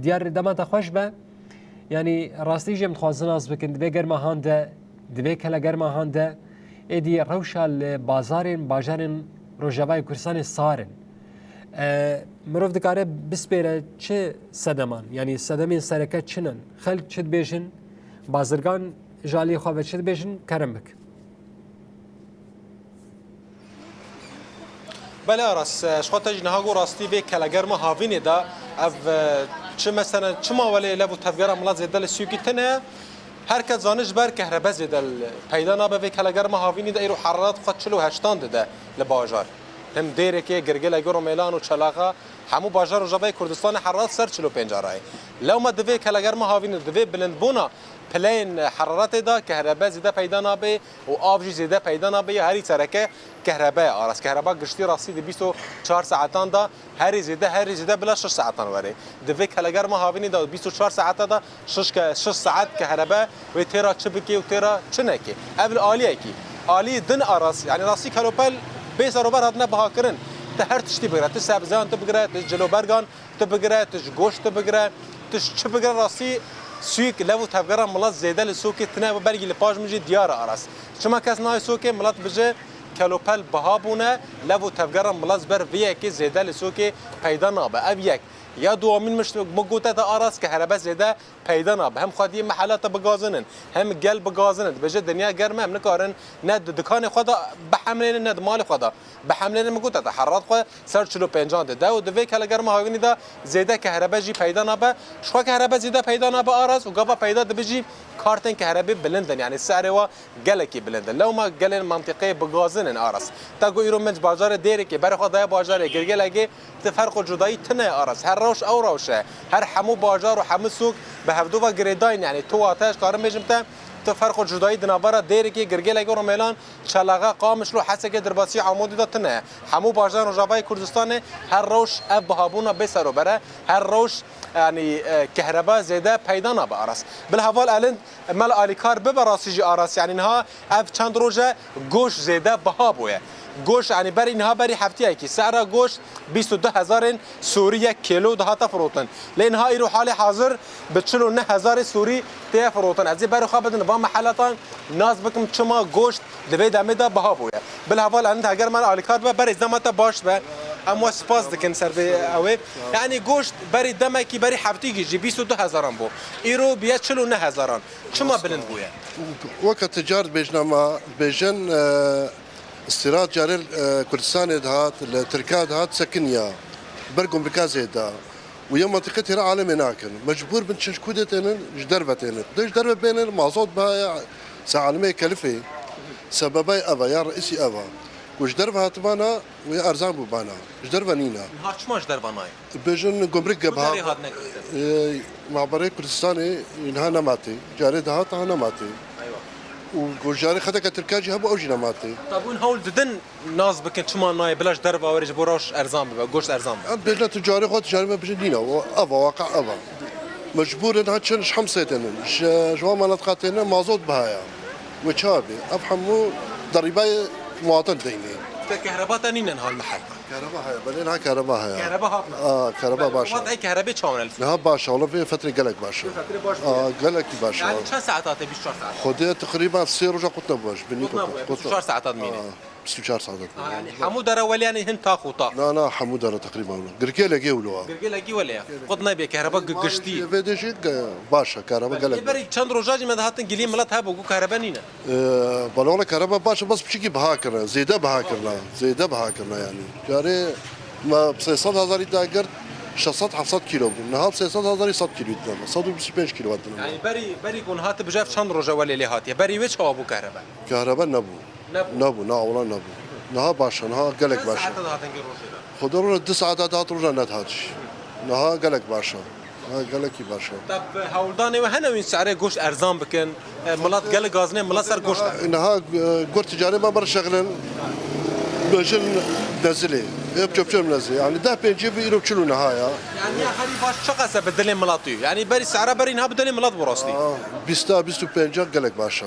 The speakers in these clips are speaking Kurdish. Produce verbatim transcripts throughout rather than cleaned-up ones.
Diyar dema te xweş be. Yanî rastî jî em dixwazin nas bikin, di vê germa han de, di vê kele germa han de, êdî rewşa li bazarên, bajarên Rojavayê Kurdistanê sar in. E, mirov dikare bispêre çi sedeman? Yanî sedemên sereke çi ne? Xelk çi dibêjin? Bazirgan ji aliyê xwe ve çi dibêjin? Kerem bik. Belê Aras, e, ji xwe te jî niha got rastî vê kelegerma havînê de ev, e, çi mesele, çima welê lev û tevgera milet zêde li Sûkî tune ye? Her kes zane ji ber kehrebe zêde li peyda nabe vê kelegerma havînî de îro heraret xwe çil û heştan dide li bajar. Him Dêrikê, Girgilekê, Romêlan û Çelaxa hemû bajar Rojavayê Kurdistanê heraret ser çil û pênc re ye. Lewma di vê kelegerma havînî, di vê bilindbûna pileyên heraretê de kehrebe zêde peyda nabe û av jî zêde peyda nabe ya herî sereke kehrebe ye Aras. Kehreba giştî rastî di bîst û çar saetan de herî zêde, herî zêde bila şeş saetan were. Di vê kelegerma havînî de bîst û çar saeta de şeş ke-, şeş saet kehrebe wê têra çi bike û têra çi neke. Ev li aliyekî. Alî din Aras, yanî rastî kelopel bê serober hatine bihakirin. Tu her tiştî bigire, tu sebzeyan tu bigire, tu cilobergan tu bigire, tu ji goşt tu bigire, tu ji çi bigire, rastî Sûk lev û tevgera milet zêde li Sûkê tune, belkî li paş min jî diyar e Aras. Çima kes nayê Sûkê, milet bije kelopel biha bûne, lev û tevgera milet ji ber vê yekê zêde li Sûkê peyda nabe. Ev yek. Ya duwamîn min, min gote te Aras, kehrebe zêde peyda nabe. Hem xwediyê mehela te bigazinin, hem gel bigazinin. Dibêje dinya germ e, em nikarin ne di dikanê xwe de bihemlênin, ne di malê xwe de bihemlênin. Min gote te heraret xwe ser çil û pêncan dide û di vê kelegerma havînî de zêde kehrebe jî peyda nabe. Ji xwe kehrebe zêde peyda nabe Aras û gava peyda dibe jî kartên kehrebê bilind in. Yanî serê wa gelekî bilind in. Lewma gelên mentiqê bigazin in Aras. Te got îro min ji bajarê Dêrikê berê xwe daye bajarê Girgilekê, ti ferq û cudayî tune ye Aras. Her rewş ew rewş e. Her hemû bajar û hemû sûk bi hevdû ve girêdayî ne. Yanî tu wate ez karim bêjim te, tu ferq û cudayî di navbera Dêrikê, Girgilekê, Romêlan, Çelaxa, Qamişlo, Hesekê, Dirbasî, Amûdî de tune ye. Hemû bajarên Rojavayê Kurdistanê her rewş ev bihabûna bê serober e. Her rewş, yanî, e, kehreba zêde peyda nabe Aras. Bila heval Elind, Mel alîkar bibe rastî jî Aras. Yanî niha ev çend roj e goşt zêde biha bûye. Goşt, yanî berî niha berî heftiyekî sera goşt bîst û du hezarên Sûrî yek kêlo dihate firotin. Lê niha îro halê hazir bi çil û neh hezarê Sûrî tê firotin. Ez ê berê xwe bidin van meheletan nas bikim çima goşt di vê demê de biha bûye. Bila heval Elind, heger Mel alîkar bibe, berê dema te baş be. Em we spas dikin ser vê ew ê. Yanî goşt berî demekî, berî heftîkî jî bîst û du hezaran bû. Îro bûye çil û neh hezaran. Çima bilind bûye? Weke tu car dibêjin, ema dibêjin, e, îstîrad carê, e, Kurdistanê dihat, li Tirka dihat sekiniya. Ber gumrika zêde. Û yê mentiqê têra alemê nakin. Mecbûr bin çin ji ku dê tênin, ji derve tênin. Dê ji derve bênin, mazot biha ye, se alemê kelifê. Sebebay ev e, ya reîsî ev e. Ku ji derve hatibana, wê erzan bûbana. Ji derve nîne. Niha çima ji derve nayê? Bêjin gumrik ge biha. Ku derê hatine girtin? Ê, navberê Kurdistanê niha nematê. Carê dihat ha nematê. Eywa. Û ku carê xeteke Tirka jî hebû ew jî nematê. Tabûn hewl didin nas bikin çima nayê bila ji derve were ji bo rewş erzan bibe, goşt erzan bibe. Em bêjin tu carê xwe, tu carê me bêjin nîne. O, ev e, waqe ev e. Mecbûr in ha çin ji Hemsê tênin. Ji, ji wan meletka tênin mazot biha ye. Wê çawa bê? Ev hemû derîbayê muwatin deynê. Te kehreba te nîne niha li mehel? Kehreba heye, belê niha kehreba heye. Kehreba hatine? Aa, kehreba baş e. Belê, ey kehrebe çawa ne li? Niha baş e, wala vê fetrê gelek baş e. Vê fetrê baş bûye. Aa, gelekî baş e. Yani çend saet hate bîst û çar saet? Xwedê teqrîben sê roja qut nebû, ji binî qut nebû. Qut nebû, bîst û çar saet hat mîne. Aa, bîst û çar saet hat mîne. Aa, yani hemû dere welê yani hin tax û ta? Na, na, hemû dere teqrîben wilo. Girgê legê wilo. Girgê legî welê ya. Qut nebê, kehreba gi-, giştî. Vê dê jî ge-, baş e, kehreba gelek. Berî çend roja jî me dihatin gilî milet hebû, ku kehrebe nîne. Ee, bala wala kereba baş e, bas piçikî biha kirine, zêde biha kirine, zêde biha kirine yani. Carê me sê sed hezarî dagirt, şeş sed heft sed kîlo bû. Niha sê sed hezarî sed kîlo didin, sed û bîst û pênc kîlo didin. Yani berî, berî ku niha tu bije ev çend roje welê lê hatiye? Berî wê çawa bû kehrebe? Kehrebe nebû. Nebû? Nebû, na, wala nebû. Niha baş e, niha gelek baş e. Çend saete dihatin gel rojê de? Xwedê rûne du saeta dihat, rûne nedihat jî. Niha gelek baş e. Ha, gelekî baş e. Te bi hewldanê we hene wî serê goşt erzan bikin? E, milet gelek gazine, milet ser goşt e. Niha, e, gur ticarê me berşexlin, bêjin nezilê. Hep çöpçe nezilê. Yani deh pêncî bi îro çil û niha ya. Yani ya herî baş çiqas e bi dilê milet wî? Yani berî sera berî niha bi dilê milet bi rastî. Aa, bîsta, bîst û pênca gelek baş e.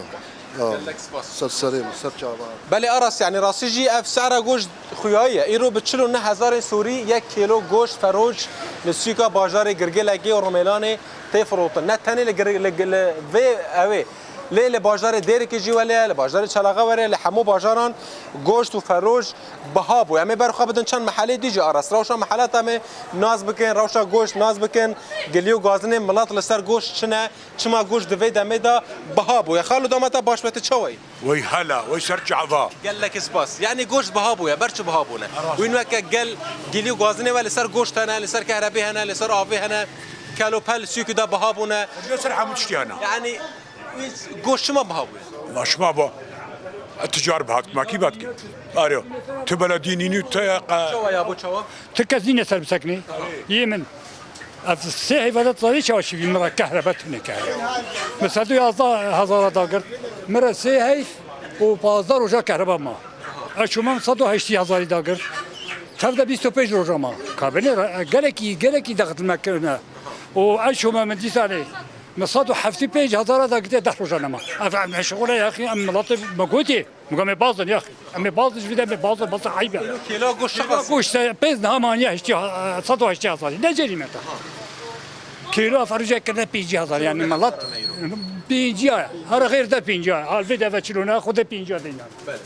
Gelek spas. Ser serê min, ser çava. Belê Aras, yanî rastî jî ev sehra goşt xuyayiye. Îro bi çil û neh hezarên Sûrî yek kîlo goşt feroc li sûka bajarê Girgilekê û Rumêlanê tê firotin. Ne tenê li Gir-, li, li vê ew ê. Lê li bajarê Dêrikê jî welê ye, li bajarê Çelaxe welê ye, li hemû bajaran goşt û feroc biha bû. Em ê ber xwe bidin çend mehelê dî jî Aras. Rewşa mehelata me nas bikin, rewşa goşt nas bikin. Gilî û gazinên milet li ser goşt çi ne? Çima goşt di vê demê de biha bûye? Xalo, dema te baş be, tu çawa yî? Wey hela, wey ser çava. Gelek spas. Yanî goşt biha bûye, ber çi biha bûne? Wîn weke gel gilî û gazinê we li ser goşt hene, li ser kehrebê hene, li ser avê hene, kelopel sûkî de biha bûne. Li ser hemû tiştî hene. Yanî goşt çima biha bûye? Ma şima ba. Ticar bihat, ma kî bat ki? Arê, tu belediyê nînî, tu ya qe- Çawa ya bu çawa? Tu kes nîne ser biseknî. Yê min. Ev sê heyva de zarî çawa şivî min re kehrebe tune kehre. Min sed û yazdeh hezara dagirt. Min re sê heyv û pazdeh roja kehreba ma. Ez şûme min sed û heştî hezarî dagirt. Tev de bîst û pênc roja ma. Kabinê re, gelekî, gelekî dexitme kirine. Û ez şûme min dîsanê. Min sed û heftî pênc hezara dagirtiye deh roja nema. Ev, ev ne şixule yaxî em miletê me gotî. Min got, "Em ê bazin ya. Em ê bazin ji vî de em ê bazin, bazin eyb e." Kêla goşt çiqas? Goşt pêz niha maniye heştî, sed û heştî hezarî. Ne cerîme te? Kêla ferûcek kirine pêncî hezar, yani milet pêncî ya. Her xêr de pêncî ya. Al vê de ve çilo ne, xwe de pêncî ya deynan. Belê.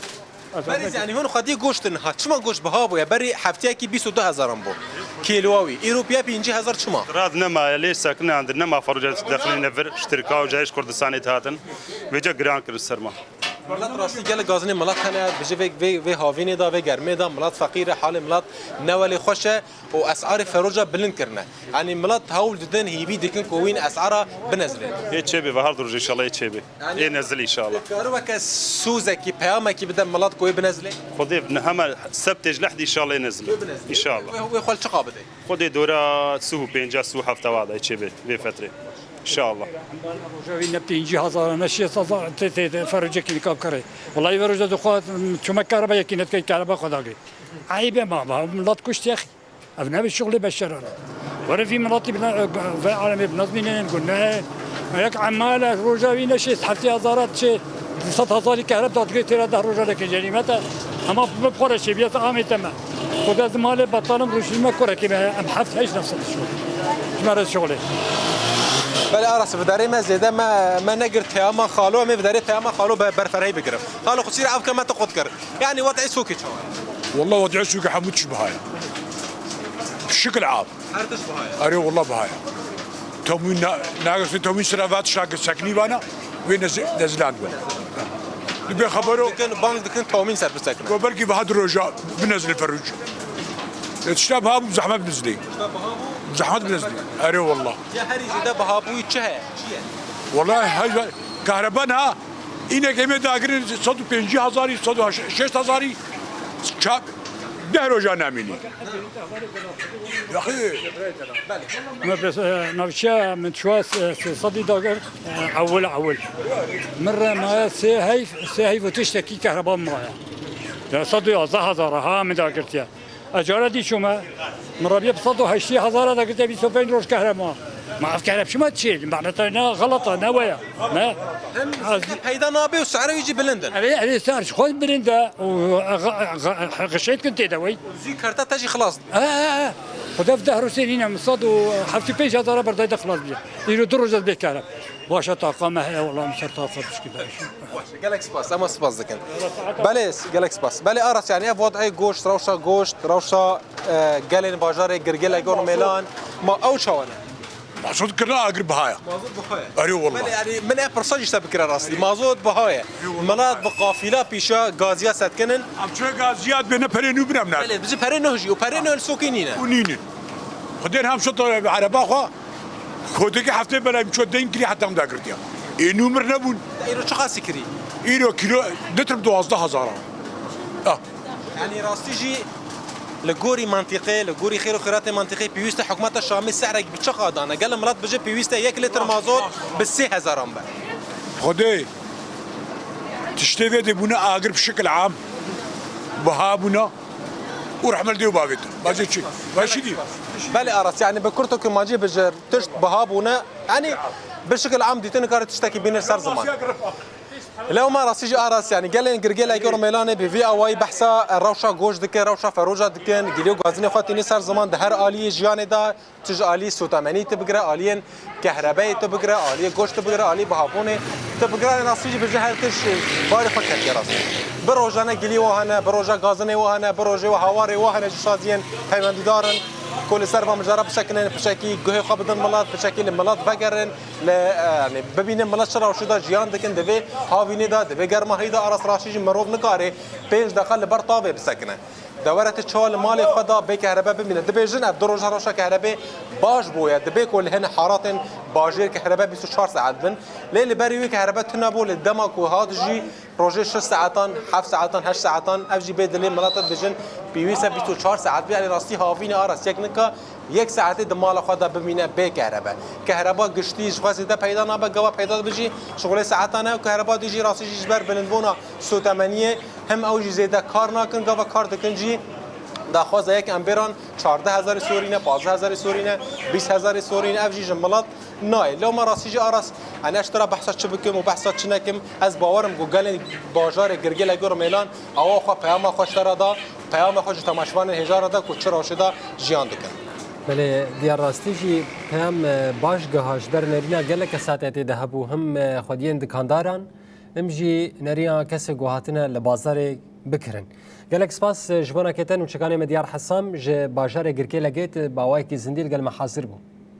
Belê, yani hûn xwedî goşt in ha. Çima goşt biha bûye? Berî heftiyekî bîst û du hezaran bû. Kêlowa wî. Îro piye pêncî hezar çima? Rad nema, lê sekin andir nema ferûcek dexilîne vir, ji Tirka û cayê ji Kurdistanê hatin. Vêca giran kirin ser ma. Milet rastî gelek gazinê milet hene, bijî vê, vê, vê havînê de, vê germê de, milet feqîr e, halê milet ne welê xweş e û esarê feroca bilind kirine. Yanî milet hewl didin, hîvî dikin ku wîn esara binezilê. Ê çêbê, ve her du roj înşallah ê çêbê. Yanî ê nezil înşallah. Kari weke sozekî, peyamekî bide milet ku wê binezilê? Xwedê hema sebtê ji lehdî înşallah ê nezil. Wê binezilê. Înşallah. Wê, wê xwe li çiqa bidê? Xwedê dora sih û pênca, sih û hefta wa da ê çêbê vê fetrê. Înşallah. Roja wî ne pêncî hezar e, ne şêst hezar, tê, tê, tê, ferûcekî nikab kare. Wellahî vê roja dixwat, çûme kahreba yekî nedikey, kahreba xwe dagê. Eyb e ma, ma, milet kuşt yexî. Ev ne bi şuxlê beşeran e. Were vî miletî bine, ve alemê binezmînin, guneh e. Yek emale, roja wî ne şêst heftê hezara diçe, du sed hezarî kahreb dadigê têra deh roja deke cerîmet e. Hema bi xwe re çêbiye, amê te me. Xwedê ez malê betalim rûşînî me kurekê me, em heft heşt nefs dişo. Ji me re şixulê. Belê Aras, vidarê me zêde me, me negir peyama xalo, em ê vidarê peyama xalo be, berferhey bigirim. Xalo, xwe çî re ev keme te qut kir. Yani wet'ê sûkê çawa ye? Wallah wet'ê sûkê hemû tişt biha ye. Şikil am. Her tişt biha ye. Erê wallah biha ye. Tomî na-, nagirsî tomî sira vat şakir seknî vana. Wê nezi-, neziland be. Dibê xebero. Dikin, bang dikin, tomîn ser bisekine. Go belkî biha du roja binezilê ferûc. E, tişta biha bû, zehmet binezilê. Tişta biha bû? Zehmet binezilê. Erê wallah. Ya herî zêde biha bûyî çi heye? Çi ye? Wallahi hej-, kahreba niha, înek em ê dagirin sed û pêncî hezarî, sed û şêst hezarî, ça-, deh roja namînî. Yaxî. Me bes, e, navçeya min çûya, e, sê sedî dagir, e, ewil ewil. Min re maye sê heyv, sê heyv û tiştekî kahreba min maye. Ya sed û yazdeh hezar ha min dagirtiye. Ez cara dî çûme, min reviye bi sed û heştê hezara de girtiye bîst û pênc roj kehre ma. Ma ev kehre bi çima diçê? Maneta ne xelata, ne weya. Ne? Hem peyda nabe û sare wî jî bilind in. Erê, erê, sar ji xwe bilind e û, e, xe-, xe-, xişêt kin tê de wey. Zî kerta te jî xilas dibe. He, he, he. Xwedê ev deh roj tê nîne, min sed û heftê pênc hezara berdayî de xilas bîye. Îro du roj ez bê kehre. Baş e, taqa me heye, wela min ser taqa pişkî de. Baş e, gelek spas, em spas dikin. Belê, gelek spas. Belê Aras, yani ev wad'ê goşt, rewşa goşt, rewşa, e, gelên bajarê Girgilek û Mêlan, ma ew çawa ne? Mazot kirina agir biha ye. Mazot biha ye. Erê wallah. Belê, yani min ev pirsa jî te bikira rastî. Mazot biha ye. Milat bi qafîla pîşa gaziya sedkinin. Em çi gaziya bê ne perê nû bine em ne. Belê, bijî perê nû jî û perê nû li sokê nîne. Û nînin. Xwedê hem şo ereba xwe. Kotekî heftê bela em çû deyn kirî heta em dagirtiya. Ê nû mir nebûn. Îro çiqasî kirî? Îro kîlo litr bi duwazdeh hezar a. Ah. Yanî rastî jî li gorî mantîqê, li gorî xêr û xêratê mantîqê pêwîst e hikûmeta Şamê se'rek bi çiqa dane. Gelo milet bijî pêwîst e yek litr mazot bi sê hezaran be. Xwedê tiştê vê dê bûne agir bi şikil am. Biha bûne. Û rehme li dê û bavê te. Bacê çi? Bacê çi dî? Belê Aras, yani bi kurto ku macî bijir, tişt biha bûne. Yani bi şikil am dîtin kare tiştekî bînir ser ziman. Lewma rastî jî Aras, yanî gelên Girgêlekê Rûmêlanê bi vî awayî behsa rewşa goş dikin, rewşa feroca dikin, gilî û gazinê xwe tînî ser ziman di her aliyê jiyanê de, tu ji alî sotemenî tu bigire, aliyên kehrebeyê tu bigire, aliyê goş tu bigire, aliyê bihabûnê tu bigire, rastî jî bijî her tişt barê xwe ketiye rastî. Bi rojane gilî wa hene, bi roja gazinê wa hene, bi rojê wa hawarê wa hene ji saziyên peywendîdar in ku li ser van mijara bisekinin, piçekî guhê xwe bidin milet, piçekî li milet vegerin, li, e, yanî bibînin milet çi rewşê de jiyan dikin, di vê havînê de, di vê germahî de Aras rastî jî mirov nikare pênc deqa li ber tavê bisekine. De were tu çawa li malê xwe de bê kehrebe bimîne. Dibêjin ev du roja rewşa kehrebê baş bûye. Dibê ku li hin haratên bajêr kehrebe bîst û çar saet bin. Lê li berî wê kehrebe tune bû, li dema ku hat jî rojê şeş saetan, heft saetan, heşt saetan, ev jî bê dilê milata dibêjin, pêwîst e bîst û çar saet bê. Yanî rastî havînê Aras yek nika yek saetê di mala xwe de bimîne bê kehrebe. Kehreba giştî ji xwe zêde peyda nabe, gava peyda dibe jî şixulê saetan e û kehreba dî jî rastî jî ji ber bilindbûna sotemeniyê him ew jî zêde kar nakin, gava kar dikin jî daxwaza yek emberan çardeh hezarê sorî ne, pazdeh hezarê sorî ne, bîst hezarê sorî ne, ev jî ji milet nayê. Lewma rastî jî Aras, yani ez ji te re behsa çi bikim û behsa çi nekim, ez bawer im ku gelên bajarê Girgêlekê Rûmêlan awa xwe, peyama xwe ji te re da, peyama xwe ji temaşevanên hêja re da ku çi rewşê de jiyan dikin. Belê, diyar rastî jî peyam, e, baş giha ji ber nerîna gelek kesatê tê de hebû, him, e, xwediyên dikandaran, him jî nerîna kesê ku hatine li bazarê bikirin. Gelek spas, e, ji bona kêten û çekanê me Diyar Hesam ji bajarê Girkêlekê, bi awayekî zindî li gel me hazir bû.